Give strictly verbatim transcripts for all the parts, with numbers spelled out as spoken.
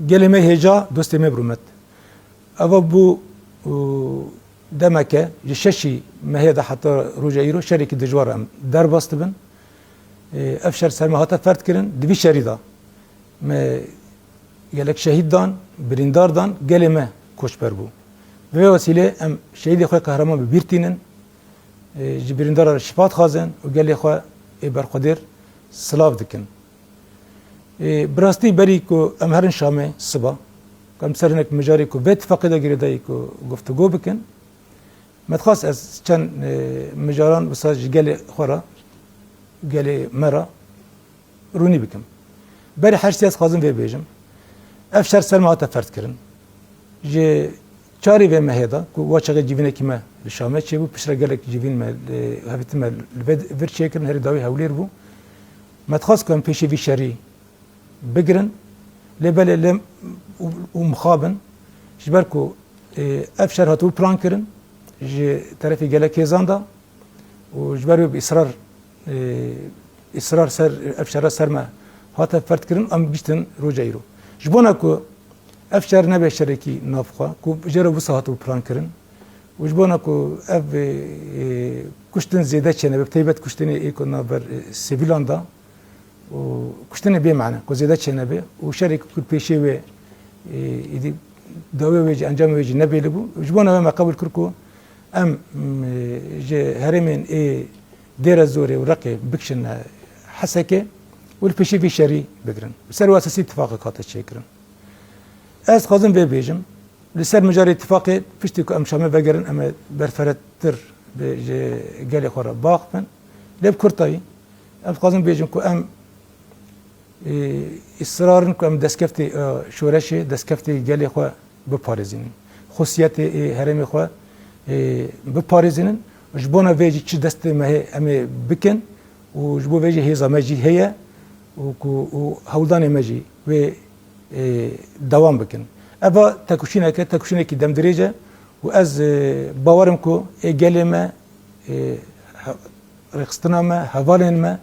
Gelê me hêja, dostê me bi rûmet. Eva bû, û, demeke, ji şeşî mehê de heta roja îro şerekî dijwar em derbas dibin. Ê, ev şer ser me hate ferd kirin, di vî şerî de me gelek şehîd dan, birîndar dan, gelê me koçber bû. Bi vê wesîlê em şehîdê xwe qehreman bi bîr tînin, ê, ji birîndara re şifa dixwazin û gelê xwe ê berxwedêr silav dikin. Ê, bi rastî berî ku em herin Şamê siba, ku em ser hinek mijarê ku vê tifaqê de girêdayî ku guftûgo bikin, me dixwest ez çend, ê, mijaran wisa ji gelê xwe re, gelê me re rûnî bikim. Berî her ştî ez dixwazim vê bêjim. Ev şer ser me hate ferd kirin. Ji çarê vê mehê de ku wa çaxê civînekî me li Şamê çêbû, piştre gelek civîn me, ê, hevdîtin me li vê vir çêkirin, herî dawî Hewlêr bû. Me dixwest ku em pêşî vî şerî bigirin. Lê belê lê û, û mixabin. Ji ber ku, ê, ev şer hatibû plan kirin ji terefê gelek hêzan de û ji ber wê bi israr, ê, israr ser ev şera ser me hate ferd kirin, em giştin roja îro. Ji bona ku ev şer nebe şerekî navxwe, ku jê re wisa hatibû plan kirin û ji bona ku ev, ê, kuştin zêde çênebe, bi taybet kuştinê ê ku navber, ê, sivîlan de, û kuştinê bê mane, ku zêde çênebe û şerê ku pêşê wê, ê, êdî dawê wê jî, encamê wê jî nebêlî bû. Ji bona wê me qebûl kir ku em, m, ji herêmên ê Dêre Zorê û Reqê bikişine Hesekê û li pêşî vî şerî bigirin. Li ser wê esasî tifaqek hate çêkirin. Ez dixwazim vê bêjim, li ser mijarê tifaqê piştî ku em Şamê vegerin, em ê berferetir bi ji gelê xwe re biaxivin. Lê bi kurtayî, em dixwazin bêjin ku em, ê, îsrar in ku em destkeftê, ê, şoreşê, destkeftê gelê xwe biparêzînin. Xusiyetê, ê, herêmê xwe, ê, biparêzînin. Ji bona vê jî çi destê me hê em ê bikin û ji bo vê jî hêza me jî heye û ku, û hewldanê me jî wê, ê, dewam bikin. Eva tekoşîneke, tekoşînekî demdirêj e û ez, ê, bawer im ku ê gelê me, ê, he-, rêxistina me, hevalên me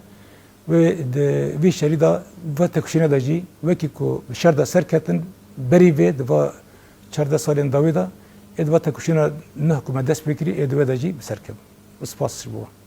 wê di vî şerî de, vê tekoşînê de jî wekî ku bi şer de serketin, berî vê di va çardeh salên dawî de ê di va tekoşîna nuh ku me dest pê kirî ê di wê de jî bi ser kevin. Û spas ji bo wan.